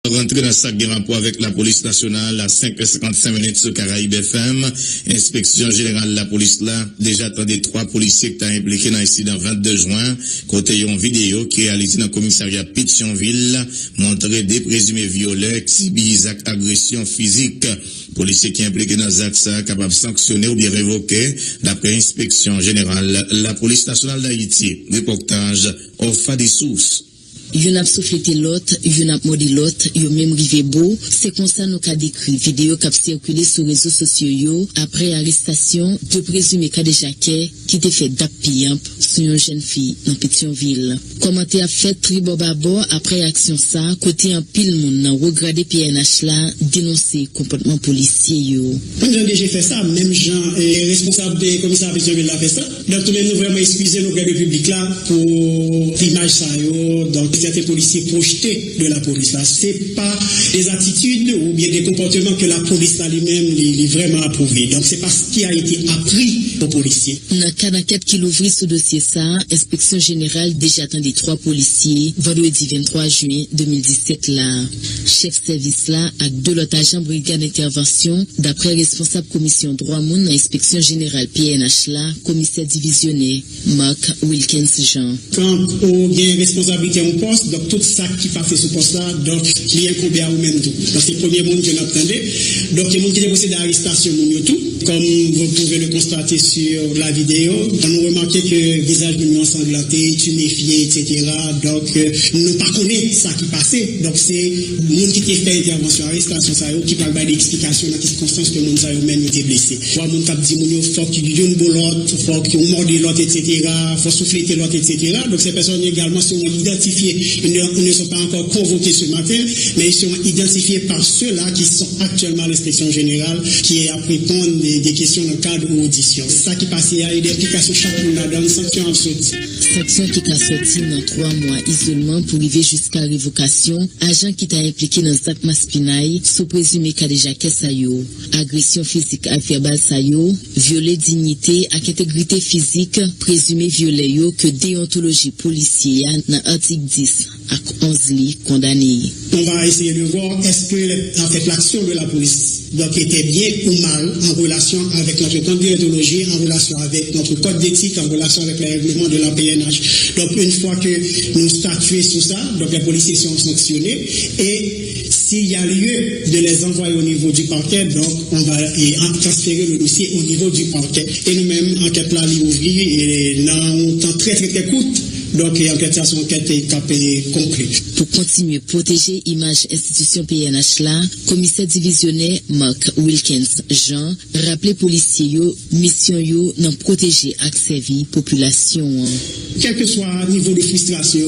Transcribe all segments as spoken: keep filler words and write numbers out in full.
Rantre nan sa k gen rapò avèk Lapolis Nasyonal a senk è senkannsenk minit sou Karayib F M. Enspeksyon Jeneral Lapolis la deja tande twa polisye ki ta enplike nan ensidan vennde jen, kote yon videyo ki reyalize nan komisarya Petyonvil montre de prezime vyolè ki sibi zak agresyon fizik. Polisye ki enplike nan zak sa a kapab sanksyone oubyen revoke, dapre Enspeksyon Jeneral Lapolis Nasyonal Dayiti. Repòtaj Orpha Dessources. Youn ap souflete lòt, youn ap mòde lòt, yo menm rive bo, se konsa nou ka dekri videyo k ap sikile sou rezo sosyo yo apre arestasyon de prezime kadejakè ki te fè dap piyanp sou yon jèn fi nan Petyonvil. Kòmantè ap fèt tribò babò apre aksyon sa a, kote anpil moun nan wo grade P N H la denonse konpòtman polisye yo. Menm jan D G fè sa, menm jan, eh, responsab de komisarya Petyonvil la fè sa. Donk, nou menm, nou vrèman eskize nou prè de piblik la pou imaj sa yo, donk, sèten polisye pwojte de lapolis la. Se pa de atitid oubyen de konpòtman ke lapolis la li menm, li, li vrèman apwouve. Donk, se pa ce qui a été appris aux policiers. Nan kad ankèt ki louvri sou dosye sa a, Enspeksyon Jeneral deja tande twa polisye vandredi venntwa jen de mil disèt la. Chèf sèvis la ak de lòt ajan brigad entèvansyon, dapre responsab Komisyon Dwa Moun nan Enspeksyon Jeneral P N H la, Komisè Divizyonè Marc Wilkens Jean. Kan ou gen responsablite yon pòs, donk tout sa ki pase sou pòs la, donk li enkonbe a ou menm tou. Donk se premye moun ke n ap tande. Donk gen moun ki te pwosede arestasyon moun yo tou, comme vous pouvez le constater sur la vidéo. Nou remake ke vizaj moun yo ansanglate, timifye, et cetera. Donk, euh, nou pa konnen sa ki pase. Donk se moun ki te fè entèvansyon, arestasyon sa yo ki pral bay de eksplikasyon nan ki sikonstans ke moun sa yo menm yo te blese. Ou a moun k ap di moun yo fòk youn bo lòt, fòk yon mòde lòt, et cetera, fòk souflete lòt, et cetera. Donc ces personnes également seront identifiées. Ils ne, ils ne sont pas encore convoqués ce matin, mais ils seront identifiés par ceux-là qui sont actuellement à l'inspection générale, qui ap reponn de, de kesyon nan kad yon odisyon. Sa ki pase a, e de enplikasyon chak moun ladan, sanksyon ap soti. Sanksyon ki ka soti nan twa mwa izolman pou rive jiska revokasyon ajan ki ta enplike nan zak maspinay sou prezime kadejakè sa yo. Agresyon fizik ak vèbal sa yo vyole diyite ak entegrite fizik prezime vyolè yo ke deyontoloji polisye a nan atik dis ak onz li kondane. On va essayer de voir est-ce que, en fait, l'action de la police, donc, était bien ou mal en relation avec notre code de déontologie, en relation avec notre code d'éthique, en relation avec les règlements de la P N H. Donc, une fois que nous statuons sur ça, donc les policiers sont sanctionnés et s'il y a lieu de les envoyer au niveau du parquet, donc on va, eh, en-, transférer le dossier au niveau du parquet. E nou menm, ankèt la li ouvri, e nan yon tan trè, trè, trè kout, donk, e ankèt sa se yon ankèt, e, k ap, e, konkli. Pou kontinye pwoteje imaj enstitisyon P N H la, Komisè Divizyonè Marc Wilkens Jean raple polisye yo misyon yo nan pwoteje ak sèvi popilasyon an. Quel que soit niveau de frustration,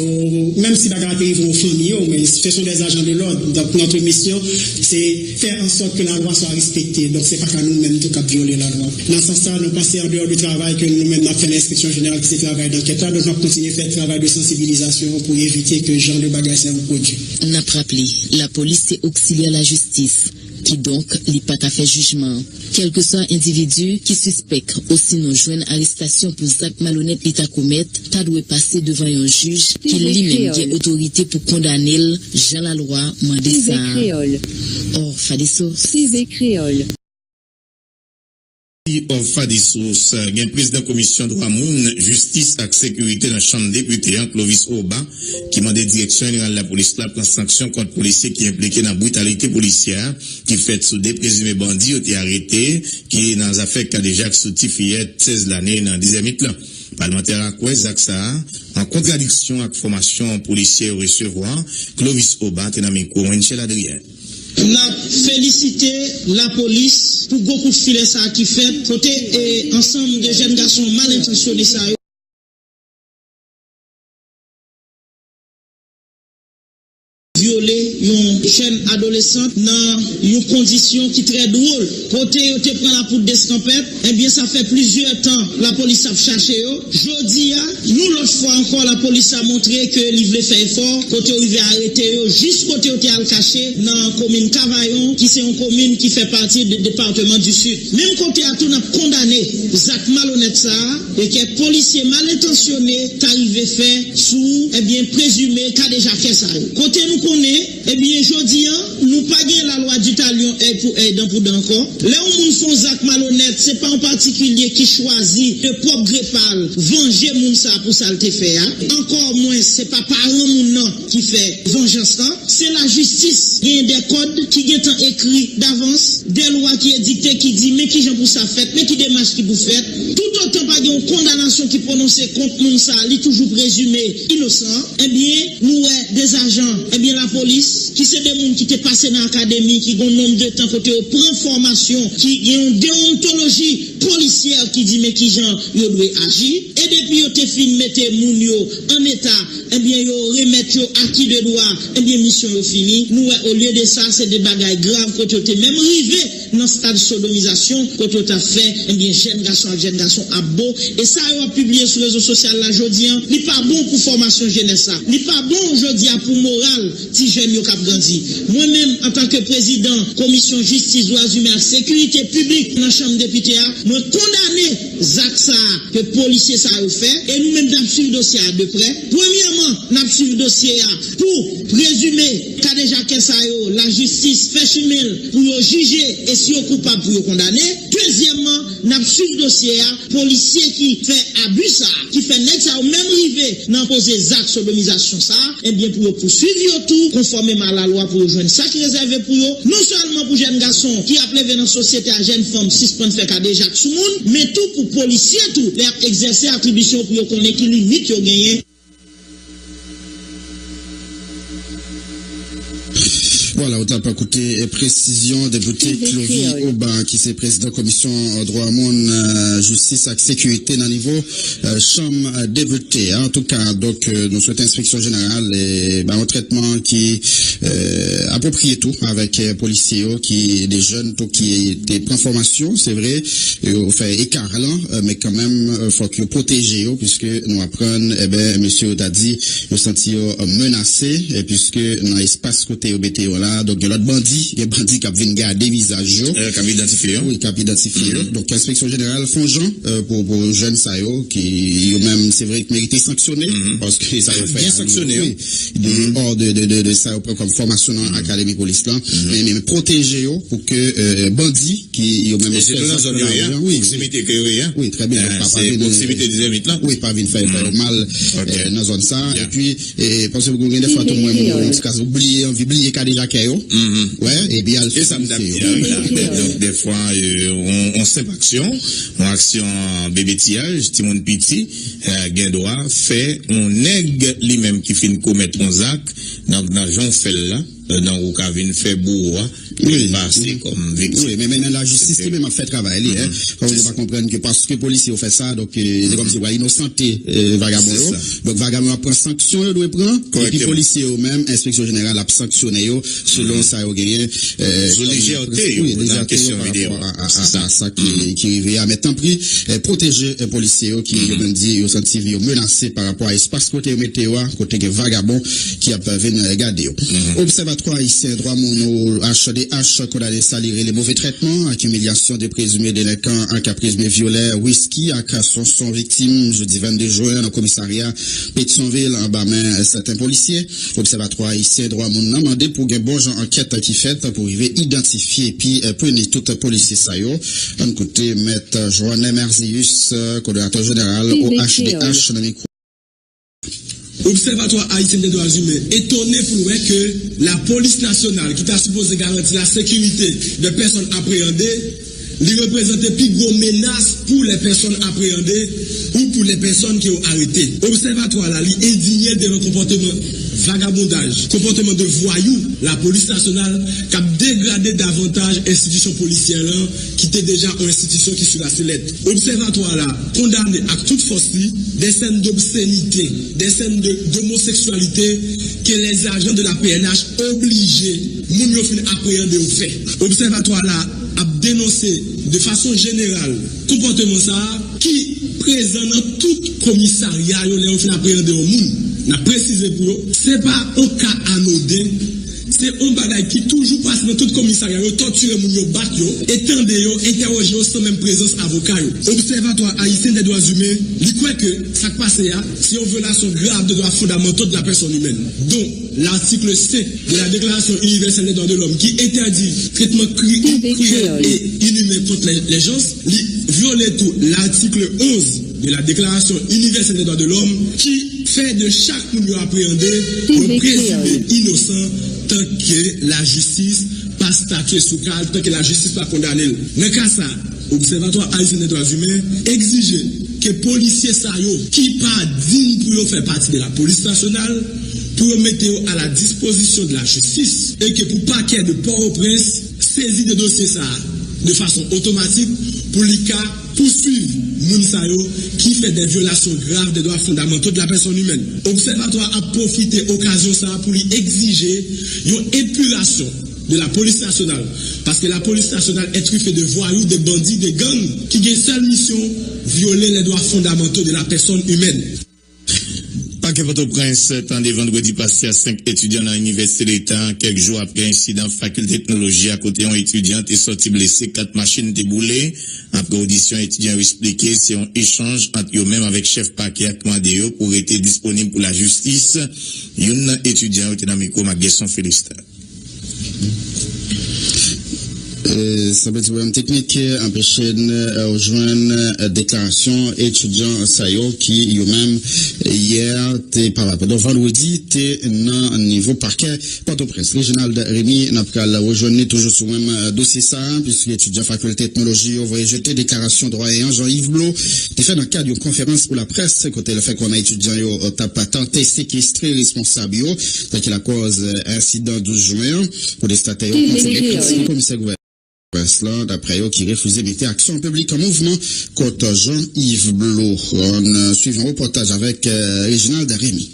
même si bagay la te rive yon fanmi yo, mais ce sont des agents de l'ordre. Donc, notre mission, c'est faire en sorte que la loi soit respectée. Donc, c'est pas qu'à nous-mêmes, en tout cas, de violer la loi. Nan sans sa, nou panse an deyò de travay ke nou menm n ap fè nan Enspeksyon Jeneral, ki se travay dankèt la, donk n ap kontinye fè travay de sansibilizasyon pou evite ke jan de bagay sa yo pwodui. N ap raple, lapolis se oksilyè lajistis, kidonk li pa ka fè jijman. Kèlkeswa endividi ki sispèk osinon jwenn arestasyon pou zak malonèt li ta komèt, ta dwe pase devan yon jij ki li menm gen otorite pou kondane l jan lalwa mande sa. Orfa Dessources. Orfa Dessources, gen prezidan Komisyon Dwa Moun, Jistis ak Sekirite nan Chanm Depite an, Clovis Urbain, ki mande Direksyon Jeneral Lapolis la pran sanksyon kont polisye ki enplike nan britalite polisyè ki fèt sou de prezime bandi yo te arete, ki nan zafè kadejak sou ti fiyèt sèz lane nan Dezèmit lan. Palmantè a kwè zak sa a an kontradiksyon ak fòmasyon polisye yo resevwa. Clovis Urbain te nan mikwo Wenchel Adrien. N ap felisite lapolis pou gwo kout filè sa a ki fèt, kote, e, ansanm de jèn gason mal entansyone sa yo vyole yon jèn adolesant nan yon kondisyon ki trè dwòl, kote yo te pran lapoud deskanpèt. Ebyen, sa fè plizyè tan lapolis ap chache yo. Jodi a, yon lòt fwa ankò, lapolis la montre ke li vle fè efò, kote yo rive arete yo jis kote yo te al kache nan komin Kavayon, ki se yon komin ki fè pati de depatman di Sid. Menm kote a tou, n ap kondane zak malonèt sa a, e kèk polisye mal entansyone ta rive fè sou, ebyen, prezime kadejakè sa yo. Kote nou konnen Ebyen, jodi a, nou pa gen lalwa di talyon èy pou èy, dan pou dan ankò. Lè yon moun fè yon zak malonèt, se pa yon patikilye ki chwazi de pwòp gre pa l vanje moun sa a pou sa l te fè a. Ankò mwens, se pa paran moun nan ki fè vanjans lan. Se lajistis, genyen de kòd ki gentan ekri davans, de lwa ki edikte ki di men kijan pou sa fèt, men ki demach ki pou fèt. Toutotan pa gen yon kondanasyon ki pwononse kont moun sa a, li toujou prezime inosan. Ebyen, nou wè de zajan, ebyen, lapolis, ki se de moun ki te pase nan akademi, ki gon nonb de tan kote yo pran fòmasyon, ki gen yon deontoloji polisyè ki di men kijan yo dwe aji. E depi yo te fin mete moun yo an eta, ebyen, yo remèt yo aki de dwa, ebyen, misyon yo fini. Nou wè, olye de sa, se de bagay grav kote yo te menm rive nan stad sodomizasyon, kote yo t ap fè, ebyen, jèn gason ak jèn gason ap bo. E sa yo ap pibliye sou rezo sosyal la jodi a, li pa bon pou fòmasyon jenès la. Li pa bon jodi a pou moral ti jèn yo k ap grandi. Mwen menm, antanke prezidan Komisyon Jistis, Dwa Imen ak Sekirite Piblik nan Chanm Depite a, mwen kondane zak sa a ke polisye sa yo fè, e nou menm n ap swiv dosye a de prè. Premyèman, n ap swiv dosye a pou prezime kadejakè sa yo, lajistis fè chimen l pou yo jije, e si yo koupab pou yo kondane. Dezyèmman, n ap swiv dosye a, polisye ki fè abi sa a, ki fè nèg sa yo menm rive nan poze zak sodomizasyon sa a, ebyen, pou yo pouswiv yo tou, konfòmeman a lalwa, pou yo jwenn sa ki rezève pou yo, non sèlman pou jèn gason ki ap leve nan sosyete a, jèn fanm sispann fè kadejak sou moun, men tou pou polisye tou, lè y ap egzèse atribisyon pou yo konnen ki limit yo genyen. Vwala, ou t ap koute presizyon depite Clovy Aubin, ki se prezidan Komisyon Dwa Moun, Jistis ak Sekirite nan nivo Chanm Depite a. Antouka, donk, nou swete Enspeksyon Jeneral bay yon trètman ki apwopriye tou avèk polisye yo, ki de jèn tou ki te pran fòmasyon, se vre, yo fè eka lan, men kanmenm, fòk yo pwoteje yo, piske nou aprann, enben, mesye yo ta di, yo santi yo menase, piske nan espas kote yo mete yo la, donk, gen lòt bandi, gen bandi k ap vin gade vizaj yo. K ap idantifye yo. Wi, k ap idantifye yo. Donk, Enspeksyon Jeneral fè yon jan pou, pou jèn sa yo, ki yo menm, se vre, ki merite sanksyone, paske sa yo fè a, wi, de, de, de sa yo pran kòm fòmasyon nan akademi polis lan, men, men pwoteje yo pou ke bandi ki yo menm. E sitou nan zòn yo ye a, pwoksimite ke yo ye a. Wi, trè byen. Donk, pa, pa vin, pwoksimite dizèmit lan. Wi, pa vin fè, fè yo mal nan zòn sa. Epi, e, paske gen de fwa tou mwen, moun, moun ti ka bliye, anvi bliye kadejak yo. Wè, epi al fè sa misye yo. Donk, dèfwa, yon, yon senp aksyon, yon aksyon bebetiyaj, timoun piti, gen dwa fè yon nèg li menm ki fin komèt yon zak, donk, nan jan w fè l la, donk, ou ka vin fè bouwo a vin pase kòm viktim. Wi, men, men, men lajistis li menm ap fè travay li, en. Fòk nou pa konprann ke paske polisye yo fè sa, donk, se kòmsi yo pral inosante vagabon yo. Donk, vagabon yo ap pran sanksyon yo dwe pran, epi polisye yo menm, Enspeksyon Jeneral ap sanksyone yo selon sa yo genyen. Sou lejète yo nan kesyon videyo. A sa ki, ki rive a. Men tanpri, pwoteje polisye yo ki yo menm di yo santi yo menase pa rapò a espas kote yo mete yo a, kote gen vagabon ki ap vin gade yo. Obsèvatwa Ayisyen Dwa Moun, O H D H, kondane sa li rele move trètman ak imilyasyon de prezime delenkan ak prezime vyolè Whisky ak Sonson viktim jedi vennde jen nan komisarya Petyonvil anba men sèten polisye. Obsèvatwa Ayisyen Dwa Moun nan mande pou gen bon jan ankèt ki fèt pou rive idantifye epi pini tout polisye sa yo. Ann koute Mèt Joanne Merzius, kòdonatè jeneral O H D H nan mikwo. Obsèvatwa Ayisyen dè Dwa Imen etone pou l wè ke Lapolis Nasyonal, ki ta sipoze garanti lasekirite dè pèsòn apreyande, li reprezante pi gwo menas pou lè pèsòn apreyande ou pou lè pèsòn ke yo arete. Obsèvatwa la, li endiye devan konpòteman vagabondaj, konpòteman de vwayou Lapolis Nasyonal k ap degrade davantaj enstitisyon polisyè lan ki te deja yon enstitisyon ki sou la selèt. Obsèvatwa la kondane ak tout fòs li des scènes d'obscénité, des scènes de, d'homosexualité que les agents de la P N H oblije moun yo fin apreyande yo fè. Obsèvatwa la ap denonse de fason jeneral konpòteman sa a ki prezan nan tout komisarya yo lè yo fin apreyande yon moun. N ap presize pou yo, se pa yon ka anoden, Se yon bagay ki toujou pase nan tout komisarya. Yo tòtire moun, yo bat yo, e tande yo, entèwoje yo san menm prezans avoka yo. Obsèvatwa Ayisyen dè Dwa Imen, li kwè ke sa k pase a, se yon vyolasyon grav de dwa fondamanto de la pèsòn imèn, dont l'article cinq de la Déclaration universelle des droits de l'homme, qui interdit traitement cru-, cruel et inhumain contre les, les gens, li vyole tou l'article onze de la Déclaration universelle des droits de l'homme, ki fè de chak moun yo apreyande yon prezime inosan tanke lajistis pa statye sou ka l, tanke lajistis pa kondane l. Nan ka sa, Obsèvatwa Ayisyen dè Dwa Imen egzije ke polisye sa yo ki pa diy pou yo fè pati de la polis nasyonal, pou yo mete yo a la dispozisyon de la jistis, e ke pou pakè de Pòtoprens sezi de dosye sa a de fason otomatik pou li ka pouswiv moun sa yo ki fè de vyolasyon grav de dwa fondamanto de la pèsòn imèn. Obsèvatwa a ap pwofite okazyon sa a pou li egzije yon epirasyon de la polis nasyonal, paske la polis nasyonal est truffée de voyous, de bandits, de gangs ki gen sèl misyon vyole les droits fondamentaux de la personne humaine. Pakè Pòtoprens tande vandredi pase a senk etidyan nan Inivèsite Leta, kèk jou apre ensidan Fakilte Etnoloji a, kote yon etidyan te sòti blese, kat machin te boule. Apre odisyon, etidyan yo esplike se yon echanj ant yo menm avèk chèf pakè a ki mande yo pou rete disponib pou lajistis. Youn nan etidyan yo te nan mikwo Marc Guesson Felista. E, sa vle di pwoblèm teknik anpeche n, e, jwenn, e, deklarasyon etidyan sa yo ki yo menm yè te, pa, padon, vandredi te nan nivo pakè Pòtoprens. Reginald Remy, n ap pral rejwenn li toujou sou menm, e, dosye sa a, piske etidyan Fakilte Etnoloji yo voye jete deklarasyon dwayen an Jean Yves Blo te fè nan kad yon konferans pou laprès, kote l fè konnen etidyan yo, e, t ap tante sekestre responsab yo, sa ki lakòz, e, ensidan douz jen an. Pwotestatè yo kontinye kritike komisè gouvènman Pòtoprens lan, daprè yo, ki refize mete aksyon piblik an mouvman kont Jean Yves Blo. Ann swiv yon repòtaj avèk, e, Reginald Remy.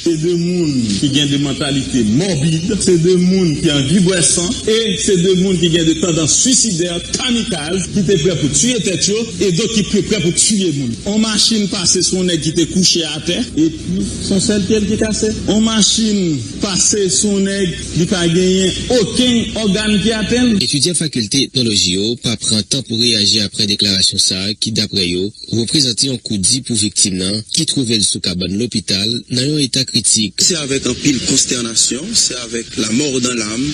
Se de moun ki gen de mantalite mòbid, se de moun ki anvi bwè san, e se de moun ki gen de tandans swisidè, kamikaz, ki te prè pou tiye tèt yo, e dòt ki te prè pou tiye moun. On machin pase sou on nèg ki te kouche atè, epi se on sèl pye l ki kase. On machin pase sou on nèg, li pa genyen okenn ògàn ki atenn. Etidyan Fakilte Etnoloji yo pa pran tan pou reyaji apre deklarasyon sa a ki, daprè yo, reprezante yon kou di pou viktim nan, ki twouve l sou kabann lopital nan yon eta kritik. Se avèk anpil konstènasyon, se avèk la mort dans l'âme,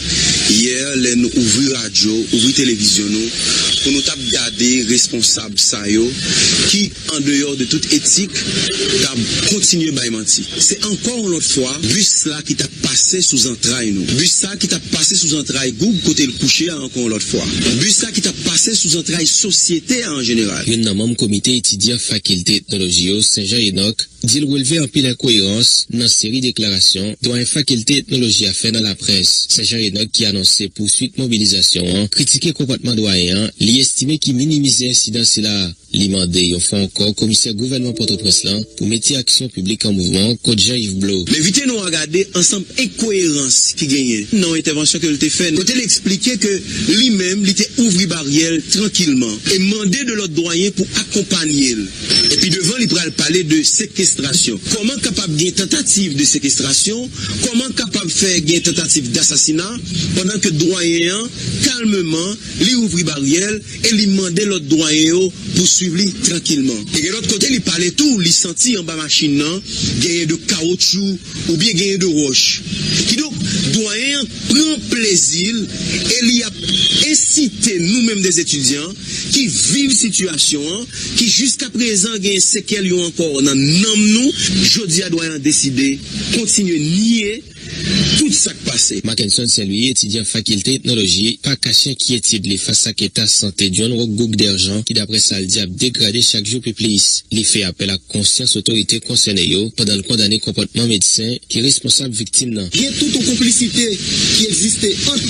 yè, lè nou ouvri radyo, ouvri televizyon nou, pou nou t ap gade responsab sa yo ki, andeyò de tout etik, t ap kontinye bay manti. Se ankò yon lòt fwa bis la ki t ap pase sou zantray nou. Bis sa ki t ap pase sou zantray Goug kote l kouche a ankò yon lòt fwa. Bis sa ki t ap pase sou zantray sosyete a an jeneral. Youn nan manm komite etidyan Fakilte Etnoloji yo, Sen Jan Enòk, di l relve anpil enkoyerans nan seri deklarasyon dwayen Fakilte Etnoloji a fè nan laprès. Sen Jan Enòk, ki anonse pouswit mobilizasyon an, kritike konpòtman dwayen an, li estime ki minimize ensidan sila a. Li mande yon fwa ankò komisè gouvènman Pòtoprens lan pou mete aksyon piblik an mouvman kont Jean Yves Blo. M envite nou a gade ansanm enkoyerans ki genyen nan yon entèvansyon ke l te fè, kote l eksplike ke li menm, li te ouvri baryè l trankilman e mande de lòt dwayen pou akonpanye l. Epi devan, li pral pale de sekestrasyon. Kòman kapab gen tantativ de sekestrasyon? Kòman kapab fè gen tantativ dasasina pandan ke dwayen an, kalmeman, li ouvri baryè l e li mande lòt dwayen yo pou swiv li trankilman. E gen lòt kote, li pale tou, li santi anba machin nan genyen de kawotchou oubyen genyen de wòch. Kidonk, dwayen an pran plezi l e li ap ensite nou menm dè etidyan ki viv sitiyasyon an, ki jiskaprezan genyen sekèl yo ankò nan nanm nou, jodi a dwayen an deside kontinye nye tout sa k pase. Mackenson Saint-Louis, etidyan Fakilte Etnoloji, pa kache enkyetid li fas ak eta sante John Rock Goug Derjean, ki, daprè sa l di, ap degrade chak jou pi plis. Li fè apèl ak konsyans otorite konsène yo pandan l kondane konpòtman medsen ki responsab viktim nan. Gen tout yon konplisite ki egziste ant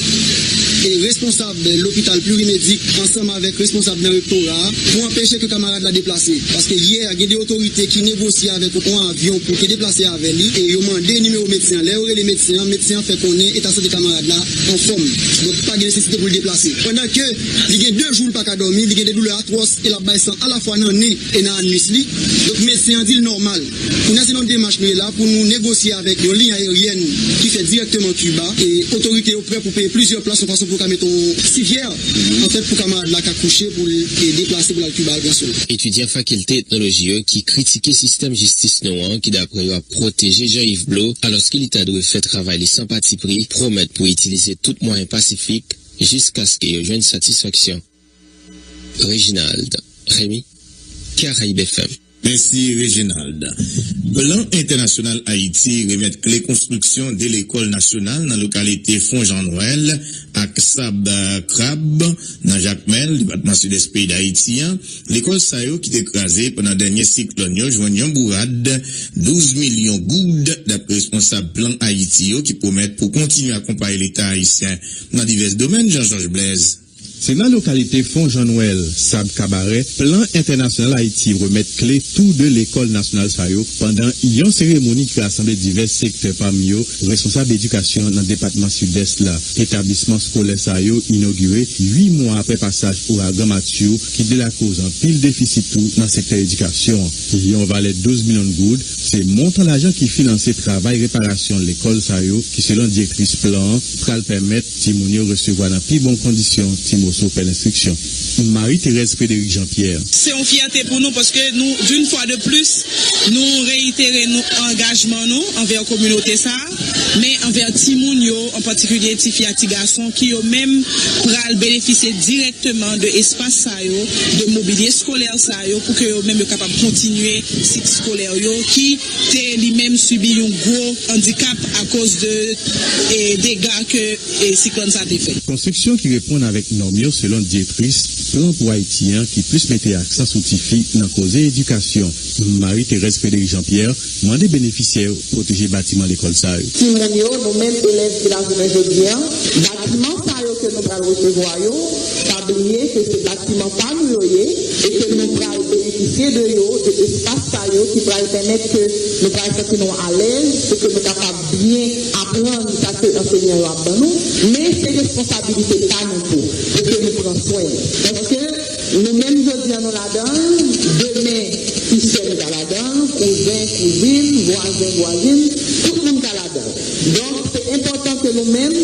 e responsab lopital Plurimedik ansanm avèk responsab nan rektora a pou anpeche ke kamarad la deplase. Paske yè a, gen de otorite ki negosye avèk yon avyon pou te deplase avè li e yo mande nimewo medsen an. Lè yo rele Medsen an, medsen an fè konnen eta sante kamarad la anfòm. Donk, pa gen nesesite pou l deplase. Pandan ke li gen de jou l pa ka dòmi, li gen de doulè atwòs e l ap bay san alafwa nan nen e nan anus li. Donk, medsen an di l nòmal. Kounye a, se nan yon demach nou ye la pou nou negosye avèk yon liy ayeryèn ki fèt dirèkteman Kiba. E otorite yo prè pou peye plizyè plas yon fason pou yo ka mete yon sivyè, anfèt, pou kamarad la ka kouche, pou l, e, deplase pou l al Kiba al pran swen. Etidyan fakilte etnoloji yo ki kritike sistèm jistis nou an, ki dapre yo ap pwoteje Jean-Yves Bleau, alòske li ta dwe fè travay li san patipri, pwomèt pou itilize tout mwayen pasifik jiskaske yo jwenn satisfaksyon. Reginald Remy, Caraïbes F M. Mèsi, Reginald. Plan Entènasyonal Ayiti remèt kle konstriksyon de lekòl nasyonal nan lokalite Fon Jan Nwèl ak Sab Krab nan Jakmèl, depatman Sidès peyi Dayiti an. Lekòl sa yo ki te kraze pandan dènye siklòn yo jwenn yon bourad douz milyon goud, dapre responsab Plan Ayiti yo ki pwomèt pou kontinye akonpaye Leta ayisyen nan divès domèn. Jean Georges Blaise. Se nan lokalite Fon Jan Nwèl, Sab Kabarè, Plan Entènasyonal Ayiti remèt kle tou de lekòl nasyonal sa yo pandan yon seremoni ki rasanble divès sektè, pami yo responsab edikasyon nan depatman Sidès la. Etablisman eskolè sa yo inogire uit mwa apre pasaj ouragan Matthew, ki te lakoz anpil defisi tou nan sektè edikasyon. Yon valè douz milyon goud se montan lajan ki finanse travay reparasyon lekòl sa yo, ki, selon direktris Plan an, pral pèmèt timoun yo resevwa nan pi bon kondisyon ti moso pèl enstriksyon. Marie Thérèse Frédéric Jean-Pierre. Se yon fyète pou nou, paske nou, d'une fois de plus, nou reyitere nou angajman nou anvè kominote sa a, men anvè timoun yo, an patikilye tifi ak ti gason, ki yo menm pral benefisye dirèkteman de espas sa yo, de mobilye eskolè sa yo, pou ke yo menm yo kapab kontinye sik eskolè yo, ki te li menm sibi yon gwo andikap akoz de, e, dega ke, e, siklòn sa te fè. Konstriksyon ki reponn avèk nòm yo, selon direktris Plan pou Ayiti an, ki plis mete aksan sou tifi nan koze edikasyon. Marie Thérèse Frédéric Jean-Pierre mande benefisyè yo pwoteje batiman lekòl sa yo. Timoun yo, nou menm elèv ki la jounen jodi a, batiman sa yo ke nou pral resevwa yo, pa bliye ke se batiman pa nou yo ye, e ke nou pral benefisye de yo, de espas sa yo ki pral pèmèt ke nou pral santi nou alèz, pou ke nou kapab byen aprann sa ke ansenyan yo ap ban nou, men se responsabilite pa nou tou, pou ke nou pran swen l. Paske nou menm jodi a nou ladan l, demen ti sè nou ka ladan l, kouzen, kouzin, vwazen, vwazin, tout moun ka ladan l. Donk, se enpòtan ke nou menm,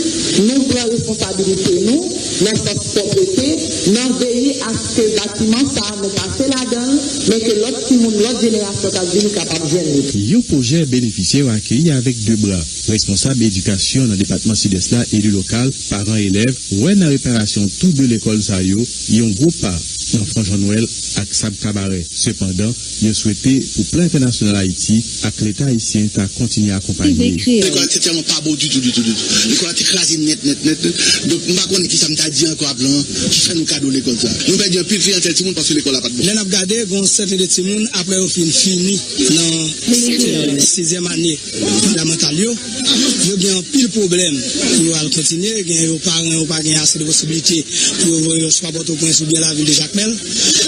nou pran responsabilite nou nan sans pwòpte, nan veye aske batiman sa a nou pase ladan l, men ke lòt timoun, lòt jenerasyon k ap vini kapab jwenn li. Yon pwojè benefisyè yo akeyi avèk de bra. Responsab edikasyon nan depatman Sidès la, eli lokal, paran elèv, wè nan reparasyon tou de lekòl sa yo yon gwo pa nan Fon Jan Nwèl ak Sab Kabarè. Sepandan, yo swete pou Plan Entènasyonal Ayiti ak Leta ayisyen ta kontinye akonpaye. Lekòl la te tèlman pa bon ditou, ditou, ditou. Lekòl la te kraze nèt, nèt, nèt, nèt. Donk, m pa konnen kisa m ta di ankò a Plan an ki fè nou kado lekòl sa. Nou pèdi anpil fiyantèl timoun paske lekòl la pa t bon. Lè n ap gade, gen yon sèten de timoun, apre yo fin fini nan, e, sizyèm ane fondamantal yo, yo gen anpil pwoblèm pou yo al kontinye. Gen yo paran yo pa gen ase de posiblite pou yo voye yo swa Pòtoprens oubyen lavil de Jakmèl.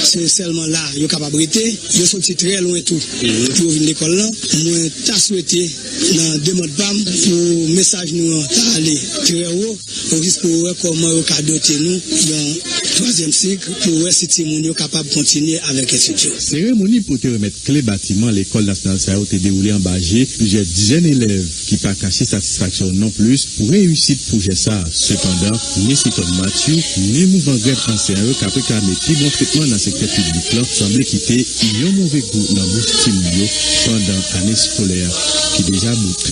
Se sèlman la yo kapab rete. Yo soti trè lwen tou pou yo vin lekòl lan. Mwen ta swete, nan demann pa m, pou mesaj nou an ta ale trè wo, o risque pou yo wè kòman yo ka dote nou yon twazyèm sik pou wè si timoun yo kapab kontinye avèk etid yo. Seremoni pou te remèt kle batiman lekòl nasyonal sa yo te dewoule anba je plizyè dizèn elèv ki pa kache satisfaksyon yo nonplis pou reyisit pwojè sa a. Sepandan, ni siklòn Matthew, ni mouvman grèv anseyan yo k ap reklame pi bon tretman nan sektè piblik lan sanble kite yon move gou nan bouch timoun yo pandan ane eskolè a ki deja bout.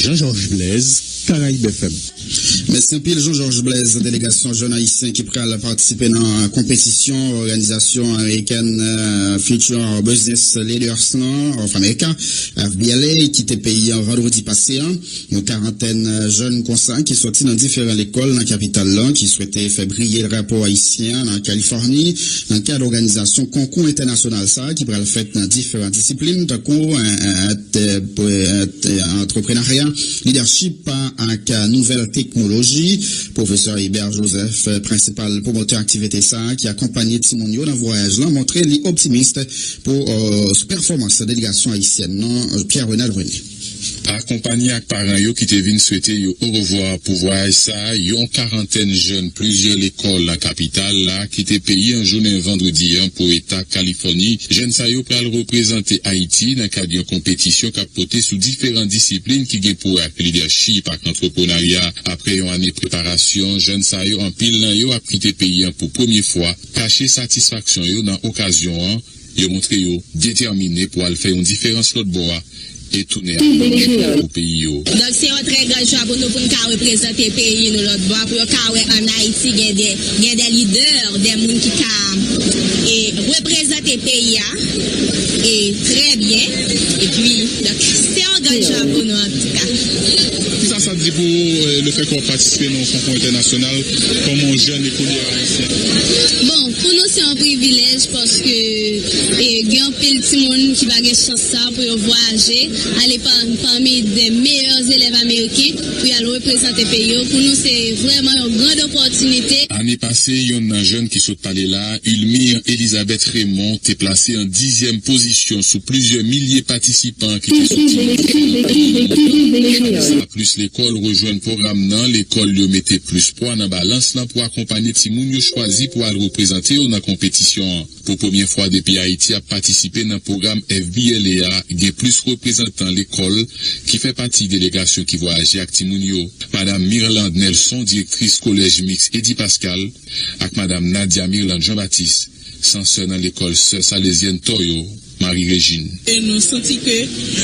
Jean Georges Blaise, Caraïbes F M. Mèsi anpil, Jean Georges Blaise. Delegasyon jèn ayisyen ki pral patisipe nan konpetisyon òganizasyon amerikèn, euh, Future Business Leaders lan, of America, F B L A, kite peyi an vandredi pase an. Yon karantèn, euh, jèn konsa ki soti nan diferan lekòl nan kapital lan, ki swete fè briye drapo ayisyen an nan Kalifòni, nan kad òganizasyon konkou entènasyonal sa a ki pral fèt nan diferan disiplin, tankou, euh, euh, euh, antreprenarya, lidèchip ak, euh, nouvèl teknoloji. Pwofesè Hubert Joseph, prensipal pwomotè aktivite sa a ki akonpanye timoun yo nan vwayaj lan, montre li optimis pou, euh, pèfòmans delegasyon ayisyèn nan, Pierre Renel René. Akonpanye ak paran yo ki te vin swete yo orevwa pou vwayaj sa a, yon karantèn jèn plizyè lekòl nan kapital la kite peyi an jounen vandredi an pou eta Kalifòni. Jèn sa yo pral reprezante Ayiti nan kad yon konpetisyon k ap pote sou diferan disiplin ki gen pou wè ak lidèchip ak antreprenarya. Apre yon ane preparasyon, jèn sa yo, anpil nan yo ap kite peyi an pou premye fwa. Kache satisfaksyon yo nan okazyon an, yo montre yo detèmine pou al fè yon diferans lòt bò a e tounen ak yon lòt bò pou peyi yo. Donk, se yon trè gran jwa pou nou, pou n ka reprezante peyi nou lòt bò a, pou yo ka wè ann Ayiti gen de, gen de lidè, de moun ki ka, e, reprezante peyi a, e, trè byen. Epi, donk, se yon gran jwa pou nou, antouka. Kisa sa di pou ou, e, lefètke w ap patisipe nan yon konkou entènasyonal kòm yon jèn ekolye ayisyen? Bon, pou nou, se yon privilèj paske, e, gen anpil timoun ki pa gen chans sa pou yo vwayaje, ale pa, pami de meyè elèv ameriken pou y al reprezante peyi yo. Pou nou, se vrèman yon gran opòtinite. Ane pase, yonn nan jèn ki sot pale la, Ulmire Elizabeth Raymond, te plase an dizyèm pozisyon sou plizyè milye patisipan ki te soti nan diferan peyi nan lemond lan. Sa plis lekòl rejwenn pwogram nan, lekòl yo mete plis pwa nan balans lan pou akonpanye timoun yo chwazi pou al reprezante yo nan konpetisyon an. Pou premye fwa depi Ayiti ap patisipe nan pwogram F B L A a, gen plis reprezantan lekòl ki fè pati delegasyon ki vwayaje ak timoun yo. Madam Mirlande Nelson, direktris Kolèj Miks Eddy Pascal, ak Madam Nadia Mirlande Jean Baptiste, sansè nan lekòl Sè Salezyèn Toyo, Marie Régine. E nou santi ke,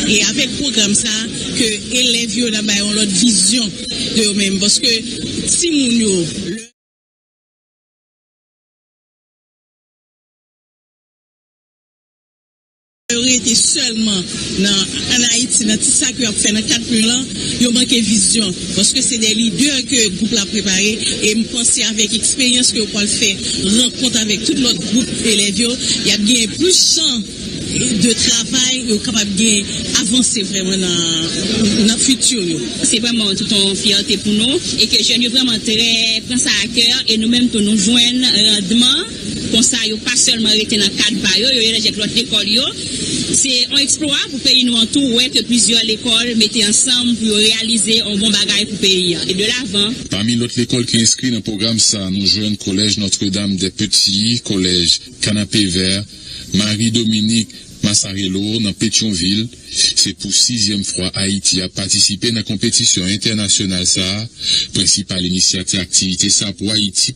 e avèk pwogram sa, ke elèv yo nan bay yon lòt vizyon de yo menm, paske timoun yo, lè yo rete sèlman nan, ann Ayiti, nan ti sa ke y ap fè nan kat mi lan, yo manke vizyon. Paske se de lidè ke gwoup la prepare, e m panse avèk eksperyans ke yo pral fè, rankont avèk tout lòt gwoup elèv yo, y ap genyen plis chan de travay, yo kapab gen avanse vrèman nan, nan fiti yo. Se vrèman tout yon fyète pou nou, e ke jèn yo vrèman trè pran sa a kè, e nou menm tou nou jwenn randman. Konsa, yo pa sèlman rete nan kad pa yo, yo elanje ak lòt lekòl yo. Se yon eksplwa pou peyi nou an tou, wè ke plizyè lekòl mete ansanm pou yo reyalize yon bon bagay pou peyi an. E de lavan. Pami lòt lekòl ki enskri nan pwogram sa, nou jwenn Kolèj Notre-Dame des Petits, Kolèj Canapé Vert, Marie Dominique Massarello nan Petyonvil. Se pou sizyèm fwa Ayiti ap patisipe nan konpetisyon entènasyonal sa a. Prensipal inisyatè aktivite sa pou Ayiti,